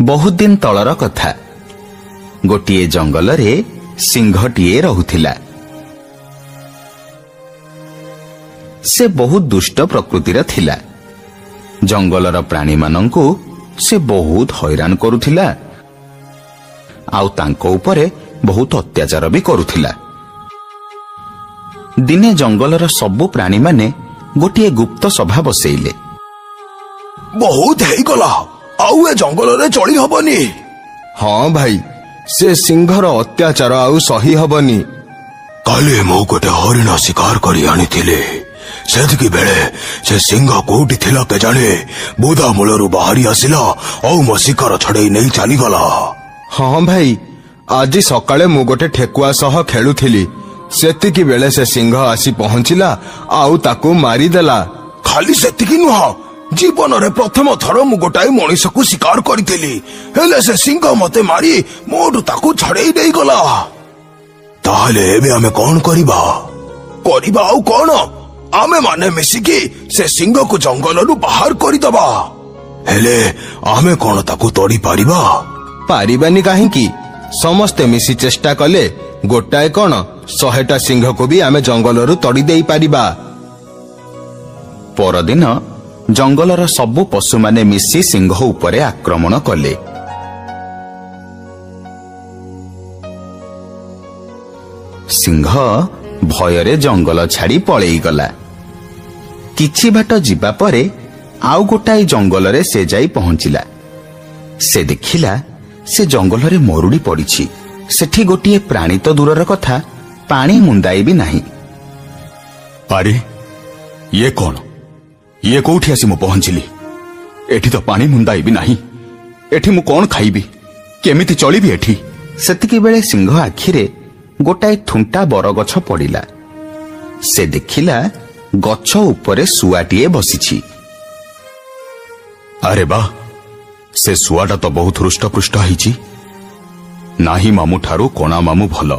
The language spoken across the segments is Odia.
ବହୁତ ଦିନ ତଳର କଥା। ଗୋଟିଏ ଜଙ୍ଗଲରେ ସିଂହଟିଏ ରହୁଥିଲା। ସେ ବହୁତ ଦୁଷ୍ଟ ପ୍ରକୃତିର ଥିଲା। ଜଙ୍ଗଲର ପ୍ରାଣୀମାନଙ୍କୁ ସେ ବହୁତ ହଇରାଣ କରୁଥିଲା ଆଉ ତାଙ୍କ ଉପରେ ବହୁତ ଅତ୍ୟାଚାର ବି କରୁଥିଲା। ଦିନେ ଜଙ୍ଗଲର ସବୁ ପ୍ରାଣୀମାନେ ଗୋଟିଏ ଗୁପ୍ତ ସଭା ବସେଇଲେ। ବହୁତ ହେଇଗଲା, ଆଉ ଏ ଜଙ୍ଗଲରେ ଚଳି ହବନି। ହଁ ଭାଇ, ସେ ସିଂହର ଅତ୍ୟାଚାର ଆଉ ସହି ହବନି। କାଲି ମୁଁ ଗୋଟେ ହରିଣ ଶିକାର କରି ଆଣିଥିଲି। ସେତିକି ବେଳେ ସେ ସିଂହ କୋଉଠି ଥିଲା କେଜାଣି, ବୁଦା ମୂଳରୁ ବାହାରି ଆସିଲା ଆଉ ମୋ ଶିକାର ଛଡେଇ ନେଇ ଚାଲିଗଲା। ହଁ ଭାଇ, ଆଜି ସକାଳେ ମୁଁ ଗୋଟେ ଠେକୁଆ ସହ ଖେଳୁଥିଲି। ସେତିକି ବେଳେ ସେ ସିଂହ ଆସି ପହଞ୍ଚିଲା ଆଉ ତାକୁ ମାରିଦେଲା। ଖାଲି ସେତିକି ନୁହଁ, ଜୀବନରେ ପ୍ରଥମ ଥର ମୁଁ ଗୋଟାଏ ମଣିଷକୁ ଶିକାର କରିଥିଲି, ହେଲେ ସେ ସିଂହ ମତେ ମାରି ମୋଠୁ ତାକୁ ଛଡେଇ ନେଇଗଲା। ତାହେଲେ ଏବେ ଆମେ କଣ କରିବା? କରିବା ଆଉ କଣ, ଆମେ ମାନେ ମିଶିକି ସେ ସିଂହକୁ ଜଙ୍ଗଲରୁ ବାହାର କରିଦବା। ହେଲେ ଆମେ କଣ ତାକୁ ତଡ଼ି ପାରିବା? ପାରିବାନି କାହିଁକି? ସମସ୍ତେ ମିଶି ଚେଷ୍ଟା କଲେ ଗୋଟାଏ କଣ, 100ଟା ସିଂହକୁ ବି ଆମେ ଜଙ୍ଗଲରୁ ତଡ଼ି ଦେଇପାରିବା। ପରଦିନ ଜଙ୍ଗଲର ସବୁ ପଶୁମାନେ ମିଶି ସିଂହ ଉପରେ ଆକ୍ରମଣ କଲେ। ସିଂହ ଭୟରେ ଜଙ୍ଗଲ ଛାଡ଼ି ପଳେଇଗଲା। କିଛି ବାଟ ଯିବା ପରେ ଆଉ ଗୋଟାଏ ଜଙ୍ଗଲରେ ସେ ଯାଇ ପହଞ୍ଚିଲା। ସେ ଦେଖିଲା ସେ ଜଙ୍ଗଲରେ ମରୁଡ଼ି ପଡ଼ିଛି। ସେଠି ଗୋଟିଏ ପ୍ରାଣୀ ତ ଦୂରର କଥା, ପାଣି ମୁନ୍ଦାଏ ବି ନାହିଁ। ଆରେ ଇଏ କଣ? ଇଏ କୋଉଠି ଆସି ମୁଁ ପହଞ୍ଚିଲି? ଏଠି ତ ପାଣି ମୁନ୍ଦାଏ ବି ନାହିଁ। ଏଠି ମୁଁ କଣ ଖାଇବି? କେମିତି ଚଳିବି ଏଠି? ସେତିକି ବେଳେ ସିଂହ ଆଖିରେ ଗୋଟାଏ ଥୁଣ୍ଟା ବରଗଛ ପଡ଼ିଲା। ସେ ଦେଖିଲା ଗଛ ଉପରେ ଶୁଆଟିଏ ବସିଛି। ଆରେ ବା, ସେ ଶୁଆଟା ତ ବହୁତ ହୃଷ୍ଟପୃଷ୍ଟ ହେଇଛି। ନାହିଁ ମାମୁଁ ଠାରୁ କଣା ମାମୁଁ ଭଲ।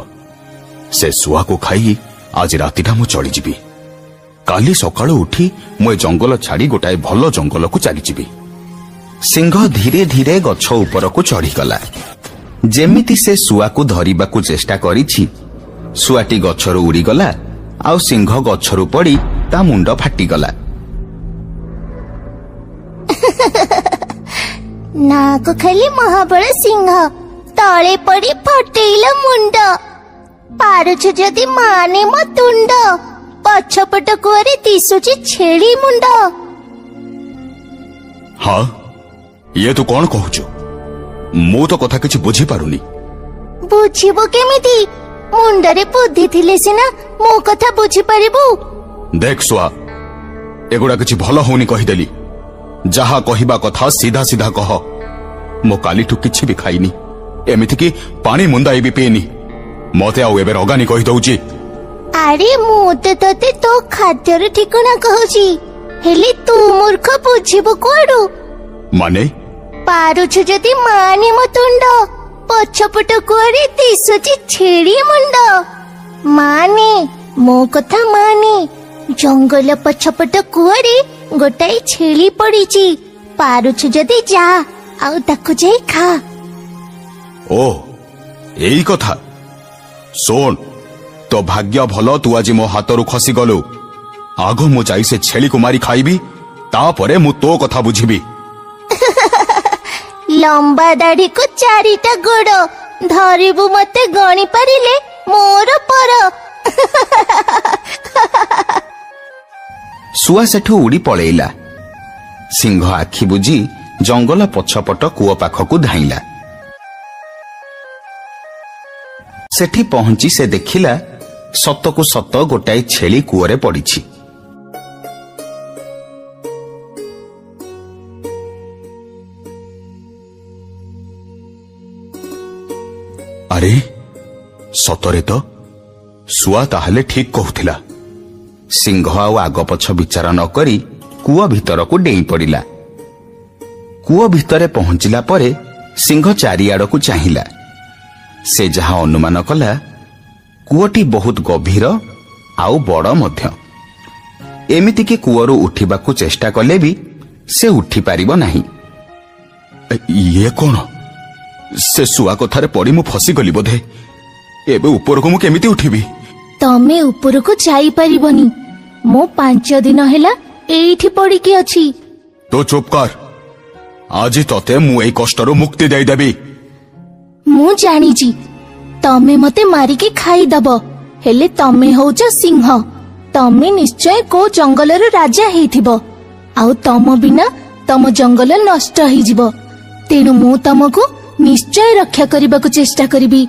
ସେ ଶୁଆକୁ ଖାଇ ଆଜି ରାତିଟା ମୁଁ ଚଳିଯିବି। କାଲି ସକାଳୁ ଉଠି ମୁଁ ଏ ଜଙ୍ଗଲ ଛାଡ଼ି ଗୋଟାଏ ଭଲ ଜଙ୍ଗଲକୁ ଚାଲିଯିବି। ସିଂହ ଧୀରେ ଧୀରେ ଗଛ ଉପରକୁ ଚଢ଼ିଗଲା। ଯେମିତି ସେ ଶୁଆକୁ ଧରିବାକୁ ଚେଷ୍ଟା କରିଛି, ଶୁଆଟି ଗଛରୁ ଉଡ଼ିଗଲା ଆଉ ସିଂହ ଗଛରୁ ପଡ଼ି ତା ମୁଣ୍ଡ ଫାଟିଗଲା। ନାଁକୁ ଖାଲି ମହାବଳ ସିଂହ, ତଳେ ପଡି ଫଟେଇଲ ମୁଣ୍ଡ। ପାରୁଛୁ ଯଦି ମାନେ ମୋ ତୁଣ୍ଡ, ପଛପଟ କୂଅରେ ଦିଶୁଛି ଛେଳି ମୁଣ୍ଡ। ହଁ, ଇଏ ତୁ କଣ କହୁଛୁ? ମୁଁ ତ କଥା କିଛି ବୁଝିପାରୁନି। ବୁଝିବୁ କେମିତି? ମୁଣ୍ଡରେ ବୁଦ୍ଧି ଥିଲେ ସିନା ମୋ କଥା ବୁଝିପାରିବୁ। ଦେଖ ଶୁଆ, ଏଗୁଡ଼ା କିଛି ଭଲ ହଉନି କହିଦେଲି। ଯାହା କହିବା କଥା ସିଧା ସିଧା କହ। ମୁଁ କାଲିଠୁ କିଛି ବି ଖାଇନି, ଏମିତିକି ପାଣି ମୁନ୍ଦାଏ ବି ପିଇନି। ମତେ ଆଉ ଏବେ ରଗାନି କହିଦଉଛି। ଆରେ ମୁଁ ତ ତତେ ତୋ ଖାଦ୍ୟର ଠିକଣା କହୁଛି, ହେଲେ ତୁ ମୂର୍ଖ ବୁଝିବୁ କୁଆଡୁ? ମାନେ? ପାରୁଛୁ ଯଦି ମାନେ ମୋ ତୁଣ୍ଡ, ପଛପଟ କୂଅରେ ଦିଶୁଛି ଛେଳି ମୁଣ୍ଡ। ମାନେ ମୋ କଥା ମାନେ, ଜଙ୍ଗଲ ପଛପଟ କୂଅରେ ଗୋଟାଏ ଛେଳି ପଡିଛି। ପାରୁଛୁ ଯଦି ଯା ଆଉ ତାକୁ ଯାଇ ଖା। ଓ, ଏଇ କଥା। ଶୁଣ, ତୋ ଭାଗ୍ୟ ଭଲ ତୁ ଆଜି ମୋ ହାତରୁ ଖସିଗଲୁ। ଆଗ ମୁଁ ଯାଇ ସେ ଛେଳିକୁ ମାରି ଖାଇବି, ତାପରେ ମୁଁ ତୋ କଥା ବୁଝିବି। ଲମ୍ବା ଦାଢିକୁ ଚାରିଟା ଗୋଡ, ଧରିବୁ ମତେ ଗଣି ପାରିଲେ ମୋର ପର। ଶୁଆ ସେଠୁ ଉଡ଼ି ପଳେଇଲା। ସିଂହ ଆଖି ବୁଜି ଜଙ୍ଗଲ ପଛପଟ କୂଅ ପାଖକୁ ଧାଇଁଲା। ସେଠି ପହଞ୍ଚି ସେ ଦେଖିଲା ସତକୁ ସତ ଗୋଟାଏ ଛେଳି କୂଅରେ ପଡ଼ିଛି। ଆରେ ସତରେ ତ, ଶୁଆ ତାହେଲେ ଠିକ କହୁଥିଲା। ସିଂହ ଆଉ ଆଗପଛ ବିଚାର ନ କରି କୂଅ ଭିତରକୁ ଡେଇଁ ପଡ଼ିଲା। କୂଅ ଭିତରେ ପହଞ୍ଚିଲା ପରେ ସିଂହ ଚାରିଆଡ଼କୁ ଚାହିଁଲା। ସେ ଯାହା ଅନୁମାନ କଲା, କୂଅଟି ବହୁତ ଗଭୀର ଆଉ ବଡ଼ ମଧ୍ୟ। ଏମିତିକି କୂଅରୁ ଉଠିବାକୁ ଚେଷ୍ଟା କଲେ ବି ସେ ଉଠିପାରିବ ନାହିଁ। ଇଏ କଣ? ସେ ଶୁଆ କଥାରେ ପଡି ମୁଁ ଫସିଗଲି ବୋଧେ। ଏବେ ଉପରକୁ ମୁଁ କେମିତି ଉଠିବି? ତମେ ଉପରକୁ ଯାଇପାରିବନି। ମୁଁ 5 ଦିନ ହେଲା ଏଇଠି ପଡିକି ଅଛି। ତୁ ଚୁପ୍ କର। ଆଜି ତତେ ମୁଁ ଏଇ କଷ୍ଟରୁ ମୁକ୍ତି ଦେଇଦେବି। ମୁଁ ଜାଣିଛି ତମେ ମତେ ମାରିକି ଖାଇଦବ, ହେଲେ ତମେ ହଉଛ ସିଂହ। ତମେ ନିଶ୍ଚୟ କୋଉ ଜଙ୍ଗଲର ରାଜା ହେଇଥିବ, ଆଉ ତମ ବିନା ତମ ଜଙ୍ଗଲ ନଷ୍ଟ ହେଇଯିବ। ତେଣୁ ମୁଁ ତମକୁ ନିଶ୍ଚୟ ରକ୍ଷା କରିବାକୁ ଚେଷ୍ଟା କରିବି।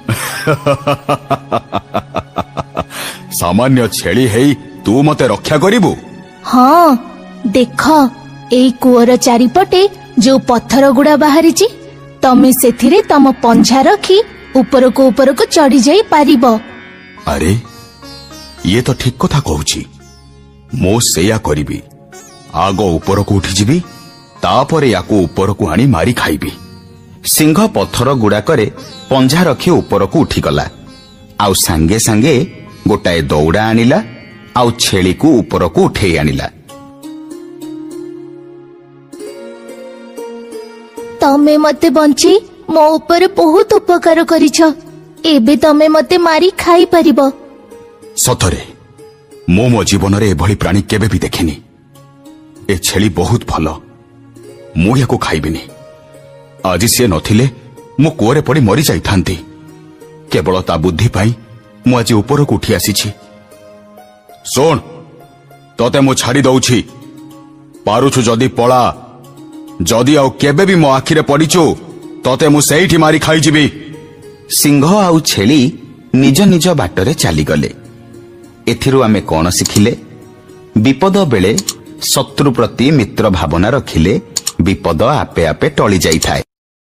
ସାମାନ୍ୟ ଛେଳି ହେଇ ତୁ ମତେ ରକ୍ଷା କରିବୁ? ହଁ, ଦେଖ, ଏଇ କୂଅର ଚାରିପଟେ ଯୋଉ ପଥର ଗୁଡା ବାହାରିଛି, ତମେ ସେଥିରେ ତମ ପଞ୍ଝା ରଖି ଉପରକୁ ଉପରକୁ ଚଢି ଯାଇ ପାରିବ। ଆରେ, ଇଏ ତ ଠିକ କଥା କହୁଛି। ମୁଁ ସେଇଆ କରିବି। ଆଗ ଉପରକୁ ଉଠିଯିବି, ତାପରେ ୟାକୁ ଉପରକୁ ଆଣି ମାରି ଖାଇବି। ସିଂହ ପଥର ଗୁଡାକରେ ପଞ୍ଝା ରଖି ଉପରକୁ ଉଠିଗଲା, ଆଉ ସାଙ୍ଗେ ସାଙ୍ଗେ ଗୋଟାଏ ଦୌଡ଼ା ଆଣିଲା ଆଉ ଛେଳିକୁ ଉପରକୁ ଉଠେଇ ଆଣିଲା। ତମେ ମତେ ବଞ୍ଚେଇ ମୋ ଉପରେ ବହୁତ ଉପକାର କରିଛ। ଏବେ ତମେ ମତେ ମାରି ଖାଇପାରିବ। ସତରେ ମୁଁ ମୋ ଜୀବନରେ ଏଭଳି ପ୍ରାଣୀ କେବେ ବି ଦେଖିନି। ଏ ଛେଳି ବହୁତ ଭଲ, ମୁଁ ୟାକୁ ଖାଇବିନି। ଆଜି ସିଏ ନଥିଲେ ମୁଁ କୂଅରେ ପଡ଼ି ମରି ଯାଇଥାନ୍ତି। କେବଳ ତା ବୁଦ୍ଧି ପାଇଁ ମୁଁ ଆଜି ଉପରକୁ ଉଠି ଆସିଛି। ଶୁଣ, ତତେ ମୁଁ ଛାଡ଼ି ଦଉଛି, ପାରୁଛୁ ଯଦି ପଳା। ଯଦି ଆଉ କେବେ ବି ମୋ ଆଖିରେ ପଡ଼ିଛୁ, ତତେ ମୁଁ ସେଇଠି ମାରି ଖାଇଯିବି। ସିଂହ ଆଉ ଛେଳି ନିଜ ନିଜ ବାଟରେ ଚାଲିଗଲେ। ଏଥିରୁ ଆମେ କଣ ଶିଖିଲେ? ବିପଦ ବେଳେ ଶତ୍ରୁ ପ୍ରତି ମିତ୍ର ଭାବନା ରଖିଲେ ବିପଦ ଆପେ ଆପେ ଟଳି ଯାଇଥାଏ।